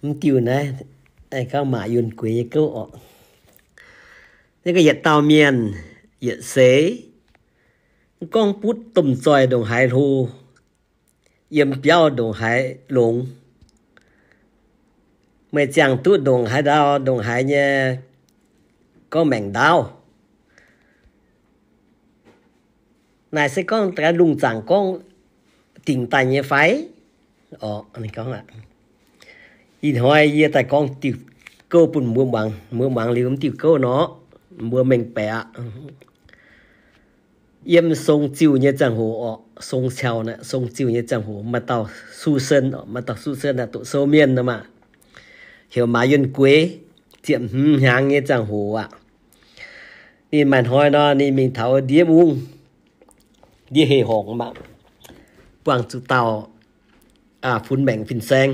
Mv diuh naaiv, gorngv maac yunh gueix nyei gouv orqc. Naaiv ga'yietc dauh mienh, yietc seix, gorngv butv domh zoih ndongc haaix hlo, yiem biauv ndongc haaix longx. Meih ziangh duqv ndongc haaix ndau, ndongc haaix nyei gorngv maengc ndaauv. Naaic se gorngv lungh zaangc gorngv dingc daaih nyei fai? Orqc, ninh gorngv aqv. Ih hnoi yie daaih gorngv diuh gouv bun mbuo muangx, mbuo muangx liuz mv diuh gouv nor, mbuo mengh baeqc aqv. Yiem Song Ziuh nyei ziangh hoc orqc, Song Ciauh naaic, Song Ziuh nyei ziangh hoc, maaih dauh Susan orqc, maaih dauh Susan naaic doqc sou mienh nor maah, heuc Maaz Yunh Gueix, ziepc hmz hnyangx nyei ziangh hoc aqv. Ninh maaih hnoi nor, ninh mingh taux ndiev mungv, ndiev heh horngc maah, buangh zuqc dauh funx maengc fin-saeng.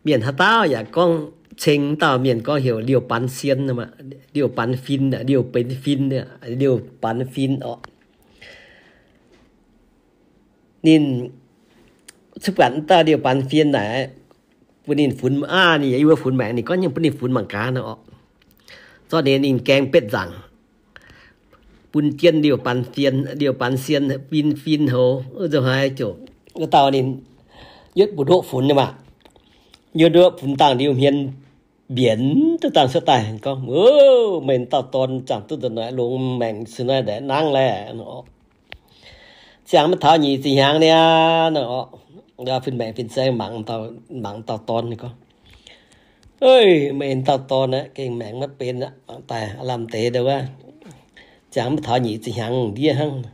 Mienh haaix dauh yaac gorngv ceng dauh mienh gorngv heuc Liouh Banx Sien, Liouh Banx Fin, Liouh Benx Fin, Liouh Banx Fin orqc. Ninh cuotv buatc dauh Liouh Banx Fin naaic, bun ninh funx aqv. Ninh yaac wuov funx maengc, ninh gorngv ninh bun ninh funx mangc gaax nor orqc. Zorqv ninh, ninh gaeng betv nzaangc, bun jienv Liouh Banx Fin, Liouh Banx Sien, Fin, Fin houx, nzunc haaix ziouc, wuov dauh ninh yietv mbu'ndoqv funx nyei maah. Yietv mbu'ndoqv funx dangh liuz hmien mbienc duqv dangh cuotv daaih gorngv, Ov, meih dauh dorn ziangh duqv nzunc naaiv longx maengc, cin naaiv ndaix nangv laeh. Ziangh maiv taux nyic ziepc hnyangx niaa. Fin-maengc fin-saeng mangc, mangc dauh dorn gorngv, Ov, meih dauh dorn aeqv, gengh maengc maiv benx aqv, daaih lamh deix ndau wuov, ziangh maiv taux nyic ziepc hnyangx ndiev hnangv.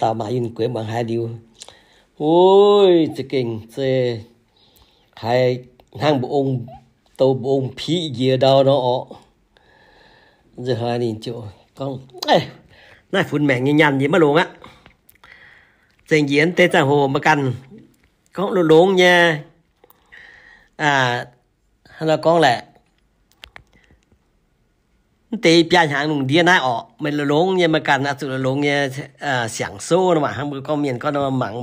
Dauh Maaz Yunh Gueix muangx haiz liuz, Ov, za'gengh se haiz hnangv mba'ong, douz mba'ong piqv njiec ndau nor orqc. Nzunc haaix ninh ziouc gorngv, Naaiv funx maengc nyei nyaanh yie maiv longx aqv. Zengc njiec deix ziangh hoc maiv ganh gorngv longx-longx nyei, hnangv nor gorngv laeh, mv deix biaa hnyangx lungh ndiev naaiv orqc, meih longx-longx nyei, maiv ganh oix zuqc longx-longx nyei siangx souv nor maah. Hnangv mbuo gorngv mienh gorngv nor mangc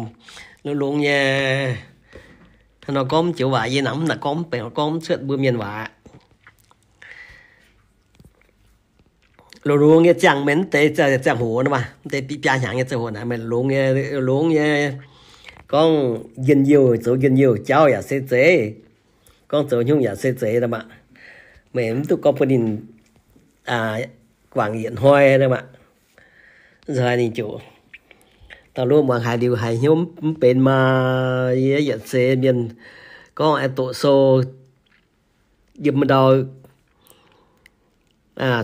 longx-longx nyei, hnangv nor gorngv joux waac yie nangc mv naaic gorngv mv benx gorngv mv cuotv mbuo mienh waac. Longx-longx nyei ziangh mienh mv deix ziangh hoc nor maah, mv deix biaa hnyangx nyei ziangh hoc naaic meih longx nyei, longx nyei, gorngv njien-youh, zoux njien-youh jauv yaac se zeiz, gorngv zoux haaix nyungc yaac se zeiz nor maah. Meih mv duqv gorngv bun ninh guangc yietc hnoi nor maah. Nzunc haaix ninh ziouc, dauh loh muangx haiz liuz haiz hnyouv mv benx maah. Yie yietc seix mienh gorngv aengx doqc sou yiem ndau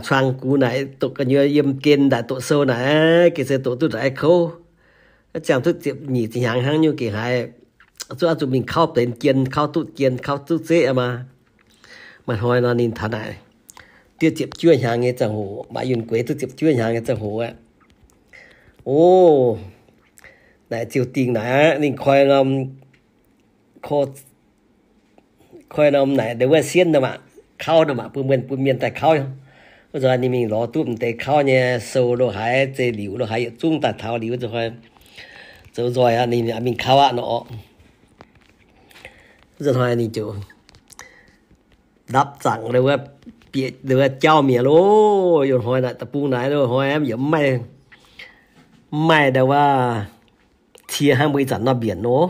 cuang gux naaic, doqc gu'nyuoz yiem gen naaic doqc sou naaic, gengh se doqc duqv ndongc haaix kouv. Ziangh duqv ziepc nyic ziepc hnyangx hnangv nyungc gengh haiz zuqc oix zuqc mingh kauv benx jien, kauv duqv jien, kauv duqv zeqv maah. Maaih hnoi nor ninh taux naaic, duqv ziepc juov hnyangx nyei ziangh hoc, Maaz Yunh Gueix duqv ziepc juov hnyangx nyei ziangh hoc aqv. O, naaic ziouc dingh naaic aqv, ninh koi norm, koi norm naaic ndau wuov sienv nor maah, kauv nor maah, bun mienh, bun mienh daaih kauv. Wuov zanc ninh mingh lorz duqv m'deix kauv nyei sou lo haaix, zei liuc lo haaix yietc zungv daaih taux liuz, zoux nzoih aqv, ninh mingh kauv aqv nor orqc. Wuov zanc hnoi ninh ziouc ndapv zaangc lo wuov, bieqc lo wuov jauv mi'aqv loh. Yie hnoi naaic deic-bung naaic lo hnoi yaac mv maaih, mv maaih ndau wuov cie hnangv mbuo ih zanc nor mbienc nor.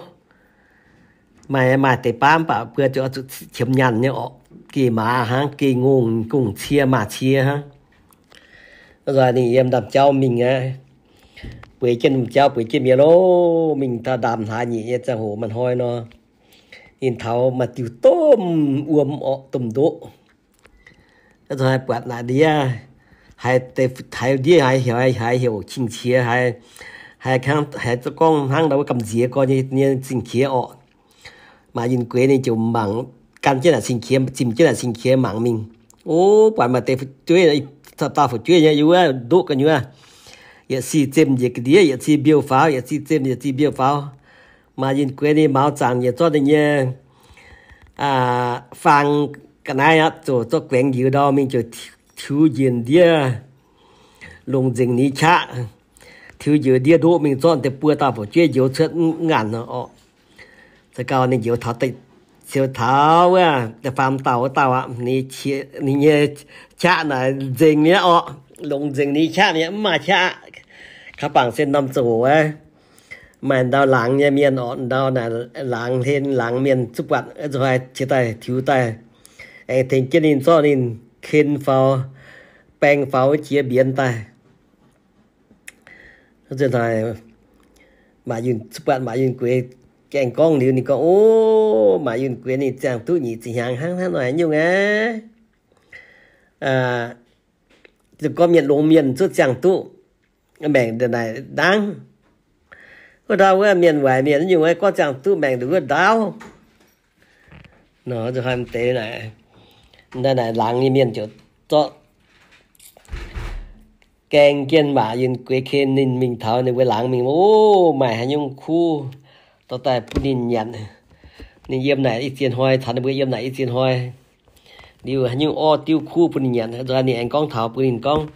Maaih, maaih deix baav mv baac mbuo zuqc, zuqc qiemx nyaanh nyei orqc. Geh maaz hnangv, geh ngongh, ngongh cie, maaz cie hnangv. Nzoih ninh yiem ndaamv-jauv mingh aqv. Bueix jienv ndaamv-jauv, bueix jienv mi'aqv loh. Mingh taux ndaamv-hlaax nyeic nyei ziangh hoc maaih hnoi nor, ninh taux maaih diuh domh wuom orqc, domh ndoqv. Nzoih buatc naaic ndiev, haiz deix, haiz ndiev haiz heuc, haiz heuc cing-qiex, haiz, haiz kangv, haiz gorngv hnangv ndau wuov gamh nziex gorx nyei, nyei cing-qiex orqc. Maaz Yunh Gueix ninh ziouc mangc gan jienv naaic cing-qiex, zimh jienv naaic cing-qiex mangc mingh. O, buatc maaih deix fu'jueiv, dauh fu'jueiv nyei yiem wuov ndoqv gu'nyuoz, yietc sic zemh njiec ga'ndiev, yietc sic mbiouh faaux, yietc sic zemh, yietc sic mbiouh faaux. Maaz Yunh Gueix ninh maux zaangc njiec zorqv ninh nyei faang ga'naaiv aqv, ziouc zorqv guaengx njiec ndau mingh ziouc tiux njiec ndiev longc nzengc ni qaqv, tiux njiec ndiev ndoqv mingh zorqv deix buo dauh fu'jueiv njoux cuotv ngaanc orqc. Za'gengh ninh njoux taux, ziouc taux wuov da'faam dauh wuov dauh aqv, ninh nyei qaqv naaic nzengc mi'aqv orqc, longc nzengc ninh qaqv mi'aqv, mv maaih qaqv. Kaux bangc se norm ziangh hoc wuov, maaih ndau laangz nyei mienh orqc, ndau naaic laangz hlen laangz mienh zuqc buatc nzunc haaix qiex daaih tiux daaih, aengx tengx jienv ninh zorqv ninh ken faaux, baeng faaux jiex mbienx daaih. Maac Yunh, zuqc buatc Maac Yunh Gueix aengx gorngv liuz, ninh gorngv, O, Maac Yunh Gueix ninh ziangh duqv nyic ziepc hnyangx hnangv, hnangv nor haaix nyungc aqv. Gorngv mienh longx mienh zuqc ziangh duqv maengc ndongc naaic hnangv. Wuov ndau wuov mienh waaic mienh nyungc gorngv ziangh duqv maengc ndongc wuov ndaauv. Nor nzunc haaix deix naaic, naaic laangz nyei mienh ziouc zorqv gaeng jienv Maac Yunh Gueix ken ninh mingh taux ninh mbuo laangz mingh, O, maaih haaix nyungc kuv dorh daaih bun ninh nyanc. Ninh yiem naaic i ziex hnoi, taux ninh mbuo yiem naaic i ziex hnoi liuz, haaix nyungc orv diuv kuv bun ninh nyanc. Nzunc haaix ninh aengx gorngv taux bun ninh gorngv,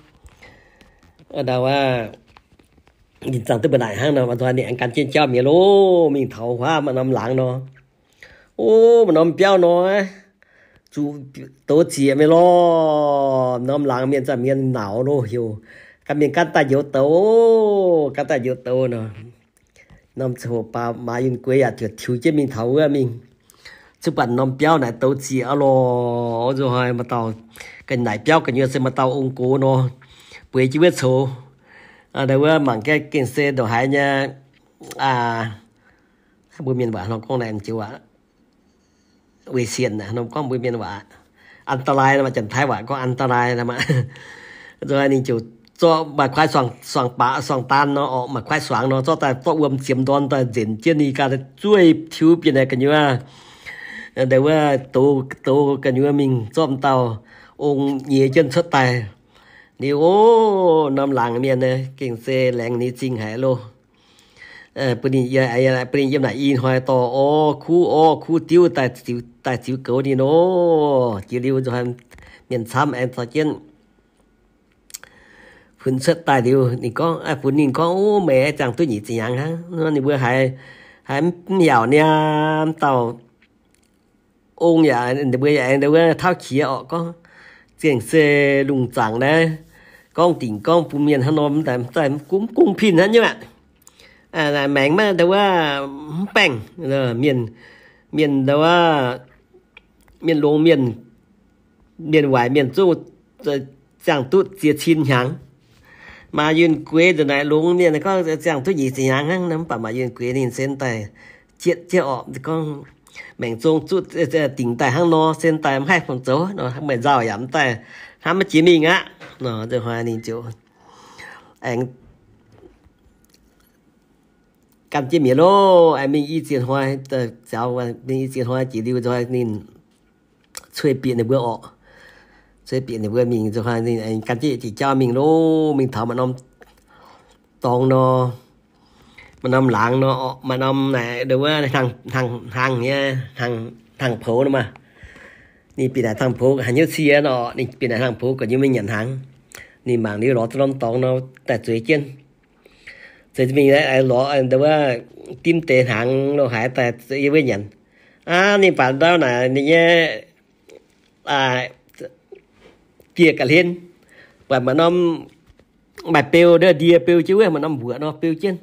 Ndau wuov, ninh ziangh duqv mbu'naaic hnangv nor, nzunc haaix ninh aengx gan jienv jauv mi'aqv loh, mingh taux huaav maaih norm laangz nor. O, maaih norm biauv nor, zuqc douz zieqc mi'aqv lorh. Norm laangz mienh zanc mienh nauc loh heuc gan mienh gan daaih njoux douz, gan daaih njoux douz nor. Norm ziangh hoc baac Maac Yunh Gueix yaac ziouc tiux jienv mingh taux wuov mingh. Zuqc buatc norm biauv naaic douz zieqc aqv lorh. Nzunc haaix maaih dauh, ga'naaiv biauv gu'nyuoz se maaih dauh ong-gox nor, bueix jienv wuov coux. Ndau wuov mangc gaax gengh se ndongc haaix nyei, mbuo mienh waac nor gorngv naaic joux aac, weic sienc aac, nor gorngv mbuo mienh waac, อันตราย nor, Janx-Taiv waac gorngv อันตราย nor maah. Nzunc haaix ninh ziouc zorqv maaih kuaaiv suangx, suangx baac, suangx daan nor orqc, maaih kuaaiv suangx nor, zorqv daaih zorqv wuom ziemx ndorn daaih nzenc jienv ninh ganh zueih tiux bieqc naaic gu'nyuoz, ndau wuov douz, douz gu'nyuoz mingh zorqv dauh ong nyiex jienv cuotv daaih. Liuz, o, norm laangz mienh gengh se laengz ninh zingh haic loh. Bun ninh, bun ninh yiem naaic i hnoi dorh orv kuv, orv kuv diuv daaih ziux goux ninh nor. Jiex liuz nzunc haaix mienh camv aengx caux jienv funx cuotv daaih liuz, ninh gorngv, funx ninh gorngv, O, meih ziangh duqv nyic ziepc hnyangx hnangv. Ninh mbuo haiz, haiz mv yaauc niaa, dauh ong yaac, ninh mbuo yaac aengx ndau wuov tauv qiex orqc, gorngv, Zengc se lungh zaangc naaiv, gorngv dingc gorngv bun mienh hnangv nor, mv daaih, mv daaih, mv gunv, mv gunv pin hnangv nyungc aqv. Maengx maiv ndau wuov, mv baengh, mienh, mienh ndau wuov, mienh longx mienh, mienh waaic mienh zungv ziangh duqv ziex cin hnyangx. Maac Yunh Gueix nzunc naaic longx mienh gorngv ziangh duqv nyic ziepc hnyangx hnangv nor, mv baac Maac Yunh Gueix ninh se daaih jietv jienv orqc, gorngv maengc zong zuqv dingc daaih hnangv nor, se daaih mv haih fungc zoux nor, meih nzauh yaac mv daaih hnamv maiv jiex mingh aqv nor. Nzunc haaix ninh ziouc aengx gan jienv mi'aqv loh, aengx mingh i ziex hnoi, zaux mingh i ziex hnoi jiex liuz nzunc haaix ninh cuei bieqc ninh mbuo orqc. Cuei bieqc ninh mbuo mingh nzunc haaix ninh aengx gan jienv yietc diuc jauv mingh loh, mingh taux maaih norm dorngx nor, maaih norm laangz nor, maaih norm naaic ndau wuov hnaangx nyei, hnaangx poux nor maah. Ninh bieqc naaic hnaangx poux haaix nyungc cie nor, ninh bieqc naaic hnaangx poux gu'nyuoz mingh nyanc hnaangx. Ninh mangc liuz lorz duqv norm dorngx nor daaih zueiz jienv. Zueiz mingh lorz ndau wuov dimv deix hnaangx lo haaix daaih yie mbuo nyanc. Aav, ninh baac ndau naaic ninh nyei dieh ga'hlen, buatc maaih norm, maaih beu, ndie beu jienv wuov, maaih norm mbuoqc nor beu jienv.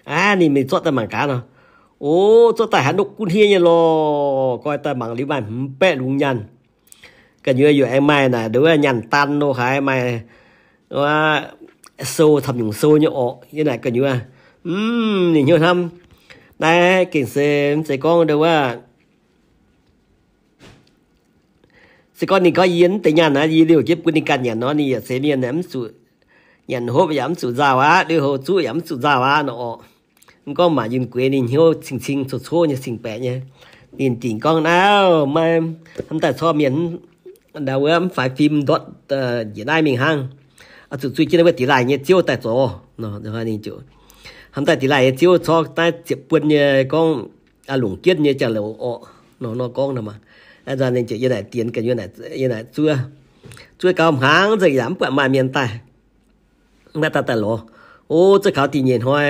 Aav, ninh mingh zorqv daaih mangc gaax nor, o, zorqv daaih haaix ndopv gunv hniev nyei lorh. Goiv daaih mangc liuz maaih hmz baeqv lungz nyaanh. Gu'nyuoz yaac aengx maaih naaic ndau wuov nyaanh daan lo haaix, maaih sou, camv nyungc sou nyei orqc. Yie naaic gu'nyuoz, mv, ninh hnyouv hnamv, naaiv gengh se mv zeiz gorngv ndau wuov, se gorngv ninh gorngv yie mv deix nyaanh naaiv, yie liouh jienv bun ninh ganh nyanc nor, ninh yaac zeiz mienh mv zuqc nyanc hopv yaac mv zuqc nzauh aqv, liouh houh zuqv yaac mv zuqc nzauh aqv nor orqc. Mv gorngv maac Yunh Gueix ninh hnyouv cing-cing coqv-coqv nyei, cing-baeqc nyei. Ninh dingc gorngv, Naaiv maiv hnamv daaih corc mienh ndau wuov mv faix fim ndortv njiec naaiv mingh hnangv. Oix zuqc zuiz jienv wuov dingx laaih nyei ziouv daaih zoux nor. Ninh ziouc hnamv daaih dingx laaih nyei ziouv corc naaiv ziepc buonc nyei gorngv longc jienv nyei jauv-louc orqc nor, nor gorngv nor maah. Ninh ziouc yie naaic dienx ga'nyuoz, yie naaic zuov, zuov gauh hmuangx nzengc yaac mv buatc maaih mienh daaih. Mv baac daaih daaih lorz, o, zuov kaux da'nyeic hnoi,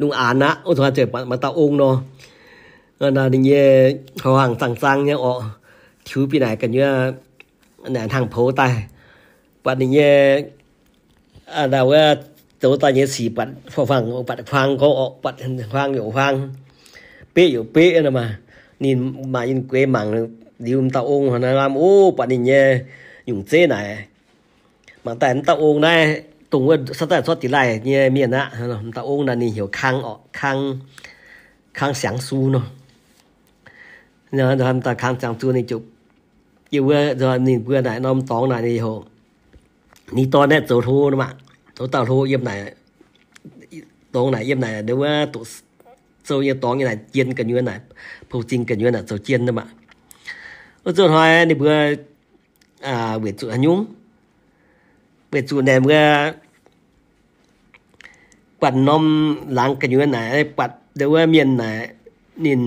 lungh aanx aqv, o, zuov maaih dauh ong nor, Ninh nyei houang zaang-zaang nyei orqc, tiux bieqc naaic gu'nyuoz naaic hnangv poux daaih, buatc ninh nyei wuov zoux daaih nyei sic buatc huaang, buatc huaang gorngv orqc, buatc huaang youc huaang, beqv youc beqv nor maah. Ninh maaih yinh gueix mangc liuz m'dauh ong hnangv naaiv lamh, o, buatc ninh nyei nyungc zeiv naaic, mangc daaih m'dauh ong naaiv dongh wuov cuotv daaih cuotv dingh laaih nyei mienh aqv. M'dauh ong naaic ninh heuc Kang orqc, Kang, Kang Siangx Su nor. M'dauh Kang Siangx Su ninh ziouc, yie wuov ninh mbuo naaic norm dorngx naaic ninh heuc, ninh dorn naaiv zoux hlo nor maah, zoux dauh hlo yiem naaic, dorngx naaic yiem naaic wuov doqc sou nyei dorngx nyei naaic jien gu'nyuoz naaic, pou-zingh gu'nyuoz naaic zoux jien nor maah. Wuov zuqc hnoi ninh mbuo weic zuqc haaix nyungc, weic zuqc naaic mbuo buatc norm laangz gu'nyuoz naaic, buatc ndau wuov mienh naaic, ninh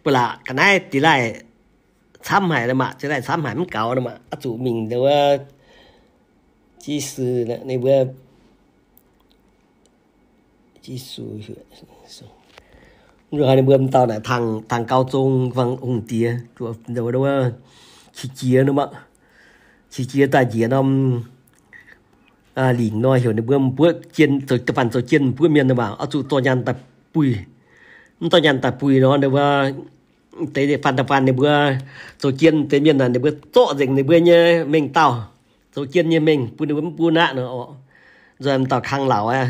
ba'laqc ga'naaiv dingh laaih camv haic nor maah, dingh laaih camv haic mv gaux nor maah, oix zuqc mingh ndau wuov Jisu, ninh mbuo Jisu, ninh mbuo m'dauh naaic tangx, tangx gau zong fangx hungh diex, ndau wuov qiex jiez nor maah, qiex jiez daaih njiec norm lingc nor heuc ninh mbuo mbuoqv jien, zoux, da'faanh zoux jien mbuoqv mienh nor maah, oix zuqc dorh nyaanh daaih buih. Mv dorh nyaanh daaih buih nor, ninh mbuo deix faanh da'faanh ninh mbuo zoux jien deix mienh naaic, ninh mbuo zorqv nzengc ninh mbuo nyei mengh dauh, zoux jien nyei mengh bun ninh mbuo mv bun aqv nor orqc. Nzuonx m'dauh kang laauc aqv,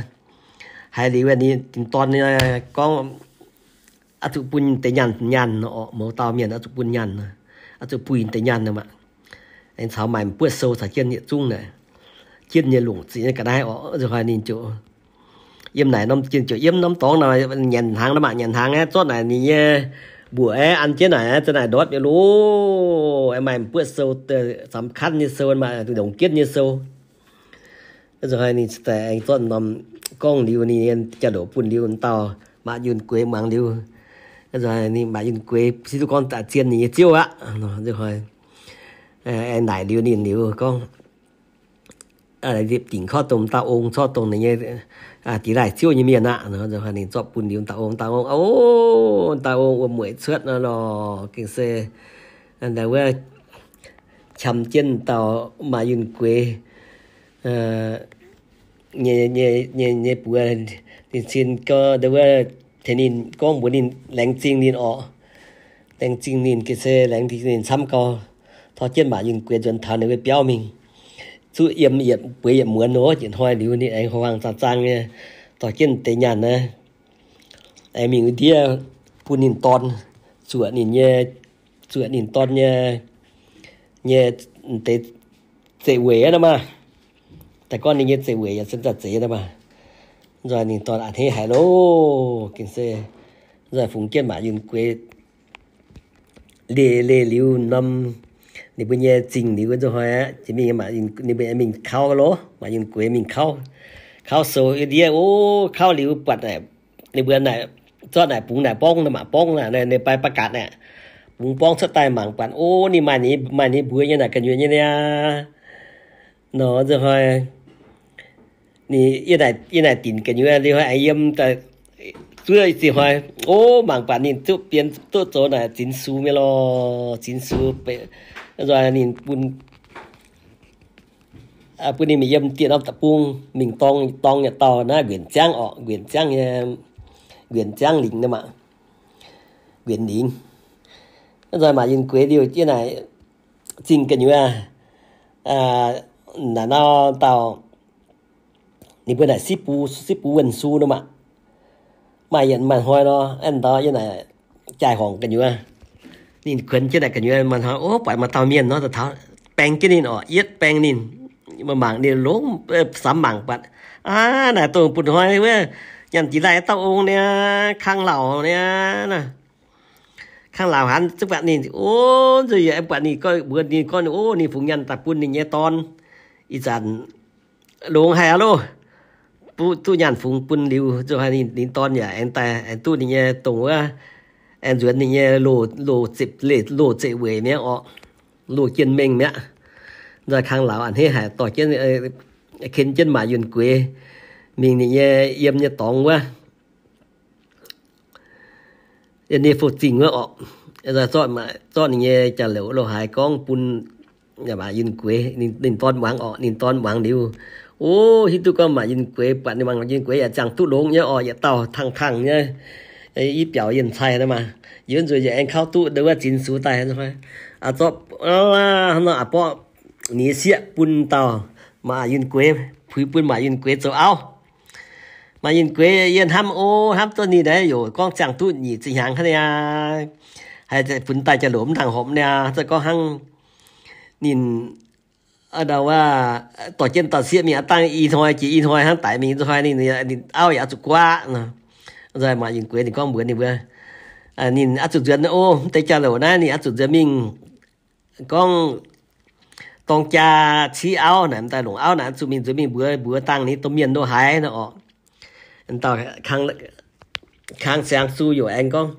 haiz liuz ninh dorn gorngv, oix zuqc bun deix nyaanh, nyaanh nor orqc, mouz dauh mienh oix zuqc bun nyaanh, oix zuqc buih deix nyaanh nor maah. Aengx caux maaih m'buoqv sou caux jienv yietc zungv naaic, jienv nyei longc ziqc nyei ga'naaiv orqc. Nzunc hnoi ninh ziouc yiem naaic norm jien ziouc yiem norm dorngx nor, nyanc hnaangx nor maah, nyanc hnaangx aqv, zorqv naaic ninh nyei mbuoqc aeqv, an jienv naaic, za'naaic ndortv nyei loh, aengx maaih m'buoqv sou, สำคัญ nyei sou, maaih longc jienv nyei sou. Nzunc hnoi ninh daaih aengx zorqv norm gorngv liuz, ninh nyei jauv-louc bun liuz, dauh maac yunh gueix muangx liuz, nzunc hnoi ninh maac yunh gueix se duqv gorngv daaih zien ninh nyei ziouv aqv. Nzunc hnoi aengx naaic liuz ninh liuz gorngv, liepc dingc korv dongh dauh ong, corc dongh ninh nyei dingx laaih ziouv nyei mienh aqv. Nzunc hnoi ninh zorqv bun liuz dauh ong, dauh ong, o, dauh ong wuom-mueic cuotv nor lorqc, gengh se wuov qam jienv dauh maac yunh gueix nyei, nyei, nyei buoz, ninh cin gau, wuov, tengx ninh gorngv mbuox ninh, laengz zingh ninh orqc. Laengz zingh ninh ga'sie, laengz zingh ninh camv gau. Tov jienv maac yunh gueix nzuonx taux ninh wuov biauv mingh. Zuqv yiem yietc bueix yietc muonz nor, yietc hnoi liuz ninh aengx hlo hlang zaang zaang nyei dorh jienv deix nyaanh naaiv, aengx mingh ndiev bun ninh dorn, zuoqc ninh nyei, zuoqc ninh dorn nyei, nyei deix zeiv-weic aqv nor maah. Daaih gorngv ninh nyei zeiv-weic yaac se za'zeix nor maah. Nzoih ninh dorn a'hneiv haic loh, gengh se nzoih fungx jienv maac yunh gueix leih leih liuz norm, ninh mbuo nyei zingh liuz nzunc hnoi aqv, jiex mingh maac, ninh mbuo mingh kauv loh, maac yunh gueix mingh kauv, kauv sou ndiev, o, kauv liuz buatc ninh mbuo naaic, zorqv naaic bungx naaic borngv nor maah, borngv naaic, ninh bai ba'gatc naaic, bungx borngv cuotv daaih mangc buatc, o, ninh maaih ninh, maaih ninh mbuox nyei naaic gu'nyuoz nyei niaa. Nor nzunc hnoi ninh yie naaic dinc gu'nyuoz liuz hnoi aengx yiem daaih zuov zinh hnoi, o, mangc buatc ninh duqv bienx duqv zoux naaic zinx sux mi'aqv lorh, zinx sux. Nzoih ninh bun, bun ninh mingh yiem dieh norm deic-bung mingh dorng, dorng yietc dauh naaiv nquenc ziangv orqc, nquenc ziangv nyei, nquenc ziangv lingc nor maah, nquenc lingc. Nzoih maac yunh gueix liuz yie naaic zingh gu'nyuoz naaic nor dauh, ninh mbuo naaic sipv bun, sipv bun wuonh su nor maah. Maaih yietc maaih hnoi nor, aengx ndau yie naaic jaaih horngc gu'nyuoz. Ninh kuonx jienv naaic gu'nyuoz maaih hnoi, o, buatc maaih dauh mienh nor, taux baeng jienv ninh orqc, yietv baeng ninh, mangc ninh longx, samx mangc buatc, aav, naaic dongh bun hnoi wuov nyanc dingx laaih dauh ong niaa, kang laauc niaa. Kang laauc hanc zungv buatc ninh, o, nzunc yie buatc ninh gorngv, mbuox ninh gorngv, o, ninh fungx nyaanh daaih bun ninh nyei dorn. Ih zanc longx haic aqv loh. Duqv, duqv nyaanh fungx bun liuz, nzunc hnoi ninh, ninh dorn yaac aengx daaih aengx duqv ninh nyei dongh wuov, aengx nzuonx ninh nyei loz, loz zeiv, loz zeiv-weic mi'aqv orqc, loz jien mengh mi'aqv. Nzoih kang laauc a'hneiv haic dorh jienv, ken jienv maac yunh gueix mingh ninh nyei yiem nyei dorngx wuov. ninh nyei fou-zingh wuov orqc, zorqv ninh nyei jauv-louc lo haaix gorngv bun Maaic Yunh Gueix, ninh dorn muangx orqc. Ninh dorn muangx liuz, o, hiuv duqv gorngv Maaic Yunh Gueix, buatc ninh Maaic Yunh Gueix yaac ziangh duqv longx nyei orqc, yietc dauh tangh tangh nyei, i biaux yienh cai maah. Yie nzuonx yaac aengx kauv duqv ndau wuov zinh sux daaih. Zorqv hnangv nor aqc borqv ninh nyei sieqv bun dauh Maaic Yunh Gueix, puix bun Maaic Yunh Gueix zoux auv. Maaic Yunh Gueix yie hnamv, o, hnamv duqv ninh naaiv yaac gorngv ziangh duqv nyic ziepc hnyangx hnangv niaa, haiz funx daaih jauv-louc mv nangc horpc niaa. Za'gengh gorngv hnangv ninh ndau wuov dorh jienv dauh sieqv mingh aqv, dangh i hnoi jiex i hnoi hnangv daic mingh, hnoi ninh, ninh auv yaac oix zuqc guaav nor. Nzunc Maaic Yunh Gueix ninh gorngv mbuox ninh mbuo, ninh oix zuqc nzuonx, o, mv deix jauv-louc naaiv ninh oix zuqc nzuonx mingh gorngv dorng jaa civ auv naaic, m'daaih longc auv naaic, zuqc mingh nzuonx mingh mbuox, mbuox dangh ninh domh mienh lo haaix nor orqc. Dauh Kang Siang Su yaac aengx gorngv,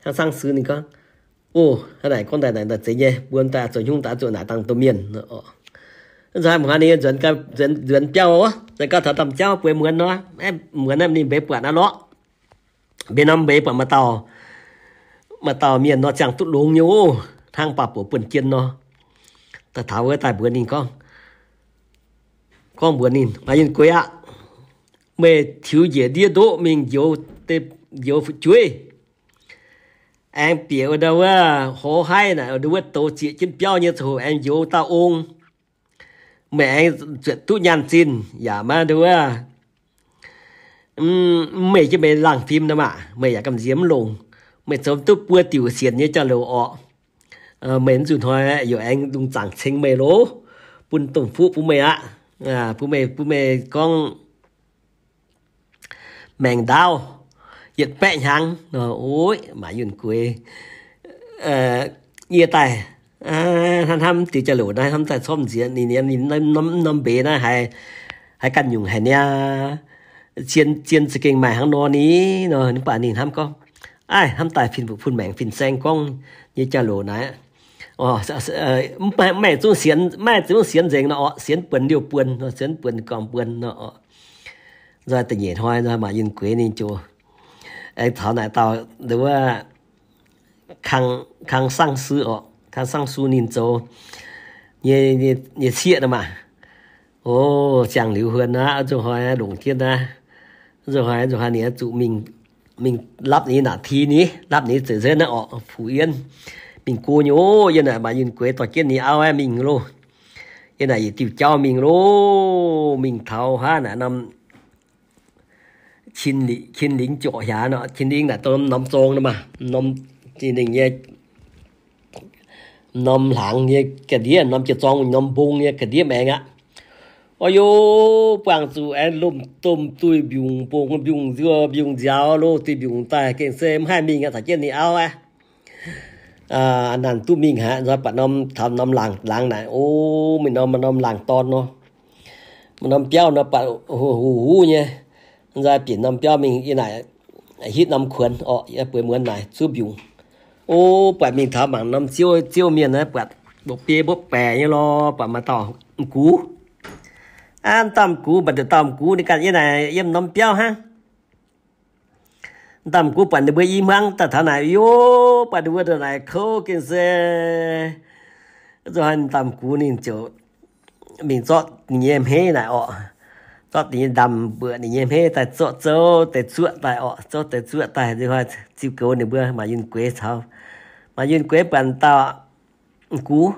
Kang Siang Su ninh gorngv, o, hnangv naaic gorngv daaih naaic zeiz nyei, mbuo daaih zoux hnyungv daaih zuqc naaic dangh domh mienh nor orqc. Nzunc haaix ninh nzuonx, nzuonx biauv wuov, nzuonx gau taux ndaamv-jauv bueix muonz nor, muonz naaiv ninh mbeix buatc naaiv lorqc. Mbenc norm mbeix buatc maaih dauh, maaih dauh mienh nor ziangh duqv longx nyei, o, hnangv baac buoz buonv jien nor. Daaih taux wuov daaih mbuox ninh gorngv, gorngv mbuox ninh, Maaic Yunh Gueix aqv, meih tiux njiec ndiev ndoqv mingh njoux, njoux fu'jueiv, aengx bieqc ndau wuov hoz haiv naaic, ndau wuov douz zieqc jienv biauv nyei ziangh hoc aengx njoux dauh ong. Meih aengx zuotc duqv nyaanh zinh yaac maiv ndau wuov, meih jienv meih laangh fim nor maah, meih yaac gamh nziex mv longc. Meih zoux duqv buo diuc sienc nyei jauv-louc orqc. Meih mv zuqc hnoi yaac aengx lungh zaangc ceng meih loh, bun domh fuqv bun meih aqv. Bun meih, bun meih gorngv maengc ndaauv yietc baeqv hnyangx nor. Oix, Maaic Yunh Gueix yie daaih hnamv, hnamv diuh jauv-louc naaiv, hnamv daaih corc nziex ninh, ninh norm mbeix naaiv haiz, haiz ganh nyungc haic niaa. Zien, zien za'gengh maaih hnangv nor ni nor, mv baac ninh hnamv gorngv, aiv, hnamv daaih fin-fun maengc fin-saeng gorngv nyei jauv-louc naaiv, mv maaih zungv sienx, mv maaih zungv sienx nzengc nor orqc, sienx buonc liouh buonc nor, sienx buonc guangc buonc nor orqc. Nzunc da'nyeic hnoi nor, Maaic Yunh Gueix ninh ziouc aengx taux naaic dauh ndau wuov Kang, Kang Siang Su orqc, Kang Siang Su ninh zoux nyei, nyei sieqv nor maah. O, ziangh liuz huon aqv, nzunc hnoi longc jienv aqv. Nzunc hnoi, nzunc hnoi ninh zuqc mingh, mingh lapv ninh naaic ti ni, lapv ninh zeix nzengc naaiv orqc, fu'jueiv mingh go nyei. O, yie naaic Maaic Yunh Gueix dorh jienv ninh auv mingh loh. Yie naaic yietc diuh jauv mingh loh, mingh taux haav naaic norm Qin Lingc jorqc hiaangx nor, Qin Lingc naaic dongh norm zorng nor maah, norm Qin Lingc nyei norm hlaangx nyei ga'ndiev, norm jiex zorng norm mbong nyei ga'ndiev maengx aqv. Oix yo, buangh zuqc aengx lomh domh duih mbiungc mbong mbiungc nzuov mbiungc nziaaux loh, duih mbiungc daaih gengh se mv haih mingh aqv, caux jienv ninh auv aqv. Naaic duqv mingh haic, nzunc buatc norm, taux norm laangz, laangz naaic, o, mingh norm, norm laangz dorn nor, norm biauv nor buatc huv huv nyei. Nzunc bieqc norm biauv mingh, yie naaic hitv norm kuonx orqc, yie bueix muonz naaic zuov mbiungc. O, buatc mingh taux mangc norm ziouv, ziouv mienh naaiv buatc mbopv biei mbopv baeqc nyei lorh, buatc maaih dauh m'gux. Aa, dauh m'gux, mv baac nduqc dauh m'gux ninh ganh yie naaic yiem norm biauv hnangv. Dauh m'gux buatc ninh mbuo i hmuangv daaih taux naaic, yo, buatc ninh mbuo ndongc naaic kouv gengh se, nzunc hnoi dauh m'gux ninh ziouc mingh zorqv ninh nyei hmeiv naaic orqc, zorqv ninh nyei ndamv mbuoqc ninh nyei hmeiv daaih zorqv zouv deix zuoqv daaih orqc, zouv deix zuoqv daaih nzunc hnoi ziux goux ninh mbuo Maaic Yunh Gueix caux. Maaic Yunh Gueix buatc dauh m'gux,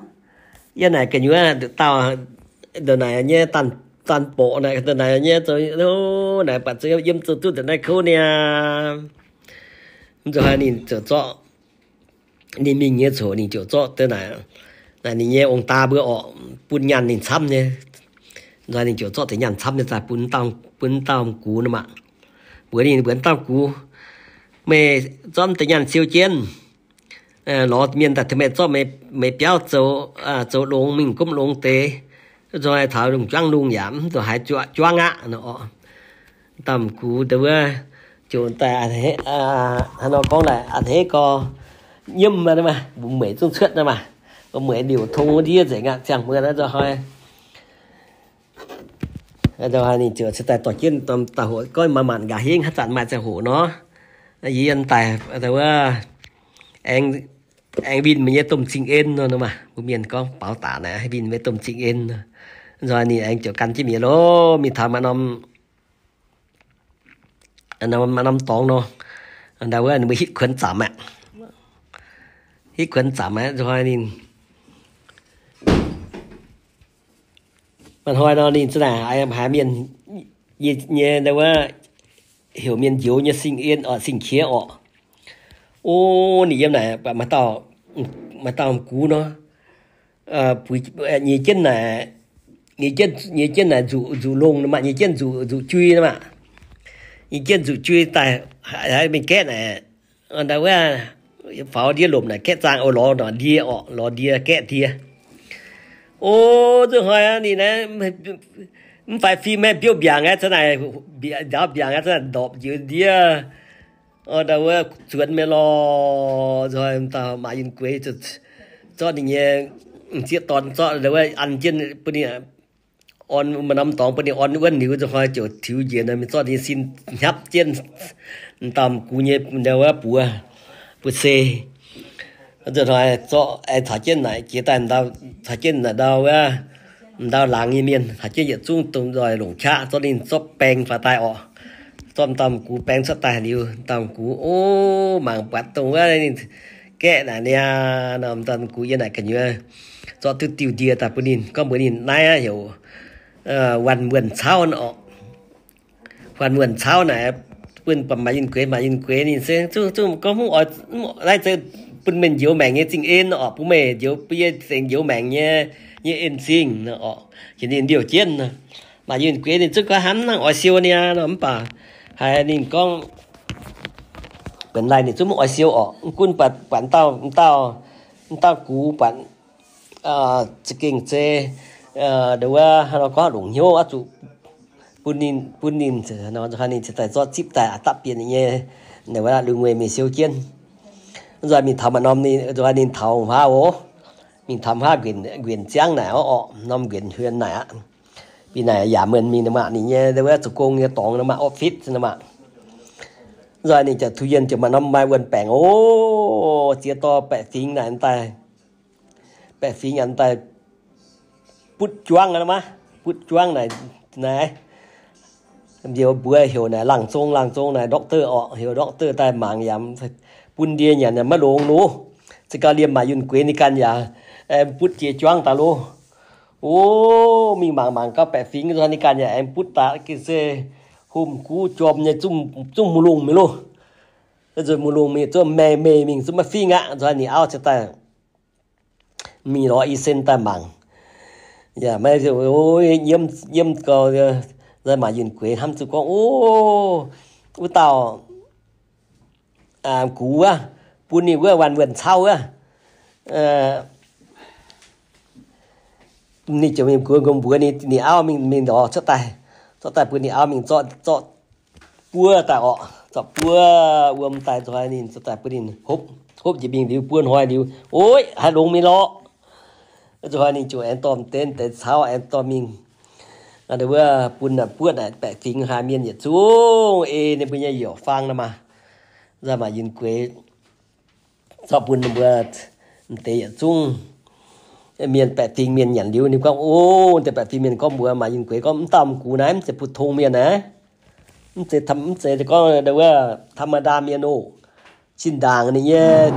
yie naaic gu'nyuoz dauh ndongc naaic nyei, daan borqc naaic ndongc naaic nyei, naaic buatc yiem zoux duqv ndongc naaiv kouv niaa. Nzunc hnoi ninh ziouc zorqv, ninh mingh nyei coc ninh ziouc zorqv deix naaic, naaic ninh nyei ong-daa mbuo orqc, bun nyaanh ninh camv nyei. Nzunc hnoi ninh ziouc zorqv deix nyaanh camv nyei daaih bun, bun dauh m'gux nor maah. Mbuox ninh, mbuox dauh m'gux, meih zorqv deix nyaanh siou jienv lorz mienh daaih tengx meih zorqv meih biauv zoux, zoux longx mingh gomv longx deix, nzunc hnoi taux lungh juangv lungh yaac mv zuqc haiz juangv aqv nor orqc. Dauh m'gux deix wuov ziouc daaih hnangv nor gorngv daaih, a'hneiv gorx, nyiemv mbuo meix zungv cuotv nor maah, mbuo meix liouc tong ndiev nzengc aqv, ziangh mbuo nzunc hnoi. Nzunc hnoi ninh ziouc se daaih dorh jienv dauh hoc gorngv maaih maanc nqa'hingv haaix zanc maaih ziangh hoc nor, Yie yiem daaih, wuov, aengx, aengx winh meih nyei domh zingh en nor, maah, mbuo mienh gorngv baaux daac naaic, winh meih domh zingh en nor. Nzoih ninh aengx ziouc gan jienv mi'aqv loh, mingh taux maaih norm, maaih norm dorngx nor, ndau wuov ninh mbuo hitv kuonx zaamc aqv. Hitv kuonx zaamc aqv, nzoih ninh, maaih hnoi nor ninh za'naaic haiz mienh nyei, ndau wuov heuc mienh njoux nyei sing-en, sing-qiex orqc. O, ninh yiem naaic buatc maaih dauh, maaih dauh gux nor, nyei jienv naaic, nyei jienv naaic nzuqc, nzuqc longh nor maah, nyei jienv nzuqc, nzuqc jui nor maah. Nyei jienv nzuqc jui daaih, haiz mingh gaeqv naaic, ndau wuov faaux ndiev lomc naaic gaeqv zaang, o, lorz ndie orqc, lorz ndie, gaeqv ndie. O, nzuqc hnoi ninh naaiv mv fai fim maiv biouv mbiaangc aqv, za'naaic, njaaux mbiaangc aqv, za'naaic ndorpc njiec ndiev. O, ndau wuov zuonx mingh lorh, nzoih dauh Maaz Yinh Gueix zorqv ninh nyei m'sieqv dorn zorqv ndau wuov an jienv bun ninh, orn maaih norm dorngx bun ninh orn wuonv liuz, nzuqc hnoi ziouc tiux njiec nor, mingh zorqv ninh sin hnyapv jienv dauh m'gux nyei ndau wuov buoz, buoz-seix. Nzuqc hnoi zorqv aengx caux jienv naaic jiex daaih, caux jienv naaic ndau wuov, ndau laangz nyei mienh caux jienv yietc zungv dongh nzoih longc qaqv zorqv ninh zorqv baeng faaux daaih orqc. Zorqv dauh m'gux baeng cuotv daaih liuz, dauh m'gux, o, mangc buatc dongh wuov ninh gaeqv naaic niaa, norm dauh m'gux yiem naaic gu'nyuoz zorqv duqv diuh ndie daaih bun ninh, gorngv mbuox ninh naaiv heuc huan muonh cauv orqc. Huan muonh cauv naaic bun Maaz Yinh Gueix, Maaz Yinh Gueix ninh se zungv, zungv gorngv mv oix, naaiv se bun meih njoux maengc nyei zingh en orqc, bun meih njoux, bun yie zengc njoux maengc nyei, nyei en zingh orqc. Heuc ninh liouh jienv. Maaz Yinh Gueix ninh zungv gorngv hnamv nangv oix siou niaa nor, mv baac haiz ninh gorngv benx lai ninh zungv mv oix siou orqc. Mv gunv buatc, buatc dauh, dauh, dauh gux buatc za'gengh zei, ndau wuov hnangv nor gorngv longc hnyouv oix zuqc bun ninh, bun ninh, ninh ziouc daaih zorqv zipv daaih aqc dapv bieqc ninh nyei, ndau wuov lui-ngueih mingh siou jienv. Nzoih mingh taux maaih norm ninh, nzoih ninh taux huaav oc, mingh taux huaav nquenc ziangv naaic orqc, norm nquenc huon naaic aqv. Bih naaic yaac menh mingh nor maah, ninh nyei ndau wuov zoux gong nyei dorngx nor maah, office nor maah. Nzoih ninh ziouc tu yienh ziouc maaih norm maaih wuonh baengc oc, ziex dorh baeqc fingx naaic daaih, baeqc fingx aqv daaih butv juangv nor maah, butv juangv naaic, naaiv, mbuox heuc naaic laangz zong, laangz zong naaic doctor orqc, heuc doctor daaih mangc yaac bun ndie nyanc yaac maiv longx loh. Se gau liemh Maaz Yinh Gueix ninh ganh yaac butv jiex juangv daaih loh. O, mingh mangc mangc gau baeqc fingx nzoih ninh ganh yaac aengx butv daaih, gengh se hom gux jorm nyei, zungv mv longh mingh loh. Nzuonx mv longh mingh zungv meih, meih mingh zungv maiv fingx aqv. Nzoih ninh auv ziouc daaih mingh lorz i sen daaih mangc. Yaac maiv, o, nyiemv, nyiemv gau. Nzoih Maaz Yinh Gueix hnamv zuqc gorngv, o, wuov dauh gux wuov, bun ninh wuov huan muonh cauv wuov. Ninh ziouc mingh mbuox, mbuox ninh, ninh auv mingh, mingh lorz cuotv daaih, zorqv daaih bun ninh auv mingh zorqv, zorqv buov daaih orqc, zorqv buov wuom daaih nzoih ninh, zorqv daaih bun ninh hopv, hopv njiec mingh liuz buo hnoi liuz, oix, haih longx mingh lorqc. Nzoih ninh ziouc aengx dorh deix, deix cauv aengx dorh mingh, wuov bun naaic buov naaic baeqc fingx haaix mienh yietc zungv ei ninh mbuo nyei yorqc-faang nor maah. Nzoih Maaz Yinh Gueix zorqv bun ninh mbuo deix yietc zungv mienh, baeqc fingx mienh nyanc liuz, ninh gorngv, o, deix baeqc fingx mienh gorngv mbuox Maaz Yinh Gueix gorngv, mv dauh m'gux naaiv mv zeiz 普通 mienh aqv. Mv zeiz, mv zeiz gorngv wuov ธรรมดา mienh oc. Zinh ndaangc ninh nyei,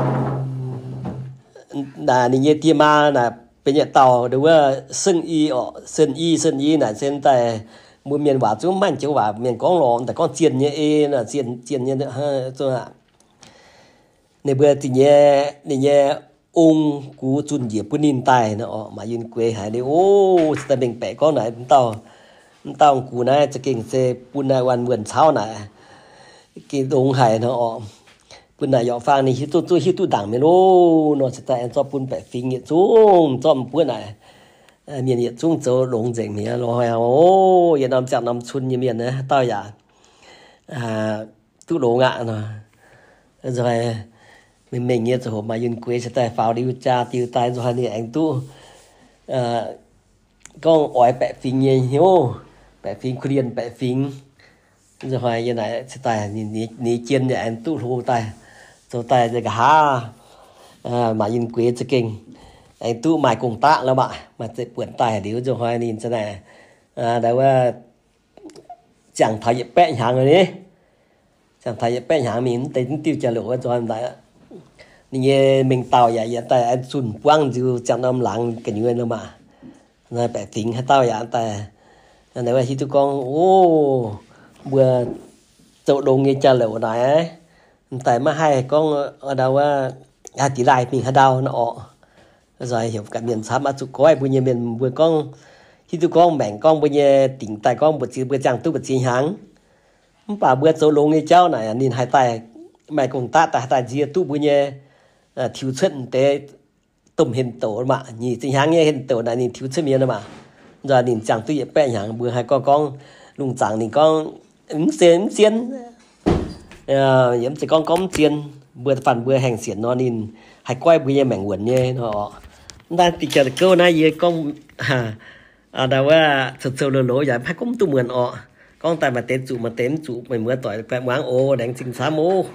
ninh nyei die maa naaic benx yietc dauh wuov 圣医 orqc, 圣医, 圣医 naaic se daaih mbuo mienh waac zungv maiv joux waac mienh gorngv lorqc, daaih gorngv zienh nyei ei, zienh, zienh nyei, ninh mbuo zinh nyei, ninh nyei ong gux zunh njiec bun ninh daaih nor orqc. Maaz Yinh Gueix haiz liuz, o, se daaih mengh baeqc gorngv naaic, mv dauh, mv dauh gux naaiv za'gengh se bun naaiv huan muonh cauv naaic gengh longx haic nor orqc. Bun naaic yorqc-faang ninh hiuv duqv, zungv hiuv duqv ndaangc mingh loh nor, se daaih aengx zorqv bun baeqc fingx yietc zungv, zorqv m'buov naaic mienh yietc zungv zoux longx nzengc mi'aqv lorqc. O, yietc norm ziangh norm cun nyei mienh naaiv dauh yaac duqv longx aqv nor. Nzoih mengh mengh nyei ziangh hoc Maaz Yinh Gueix se daaih faaux liuz jaa diuh daaih, nzoih ninh aengx duqv gorngv oix baeqc fingx nyei hnyouv, baeqc fingx, kuh lienh baeqc fingx. Nzunc hnoi yie naaic cingx daaih ninh nyei jien yaac aengx duqv hlo daaih, zoux daaih nqa'haav maaih yinh gueix za'gengh aengx duqv maaih gong-daqv lorqc maah, maaih zeiv-buonc daaih liuz nzunc hnoi ninh za'naaic, ndau wuov ziangh taux yietc baeqv hnyangx ni. Ziangh taux yietc baeqv hnyangx mingh mv deix mv diuh jauv-louc wuov nzunc hnoi daaih, ninh nyei mengh dauh yaac yietc daaih aengx zunh buangv nziu ziangh norm laangz gu'nyuoz lorqc maah. Baeqc fingx haaix dauh yaac daaih, wuov hiuv duqv gorngv, o, mbuo zoux longx nyei jauv-louc naaic, daaih maiv haih gorngv ndau wuov, haih dingx laaih mingh haaix ndau nor orqc. Nzunc heuc ganh mienh camv oix zuqc goiv mbuo nyei mienh, mbuo gorngv, hiuv duqv gorngv maengc gorngv mbuo nyei dingc daaih gorngv mbu'ziex, mbuo ziangh duqv mbu'ziex hnyangx. Mv baac mbuo zoux longx nyei jauv naaic ninh haih daaih maaih gong-daqv daaih, haih daaih nzie duqv mbuo nyei tiux cuotv deix domh hien-douc maah, nyic ziepc hnyangx nyei hien-douc naaic ninh tiux cuotv mienh maah. Nzunc ninh ziangh duqv yietc baeqv hnyangx, mbuo haih gorngv, gorngv lungh zaangc ninh gorngv mv zien, mv zien, yaac mv zeiz gorngv, gorngv mv zien. Mbuo da'faanh mbuo haengh sienx nor ninh haih goiv mbuo nyei maengc wuonc nyei nor orqc. Mv daan diuh jauv-louc gouv naaiv yie gorngv ndau wuov zoux zoux loz-loz yaac mv haih gorngv mv duqv muonc orqc. Gorngv daaih maaih deix zuqc maaih deix mv zuqc, meih muoz-doic baeqc muangx oc. Laengz zingh camv oc.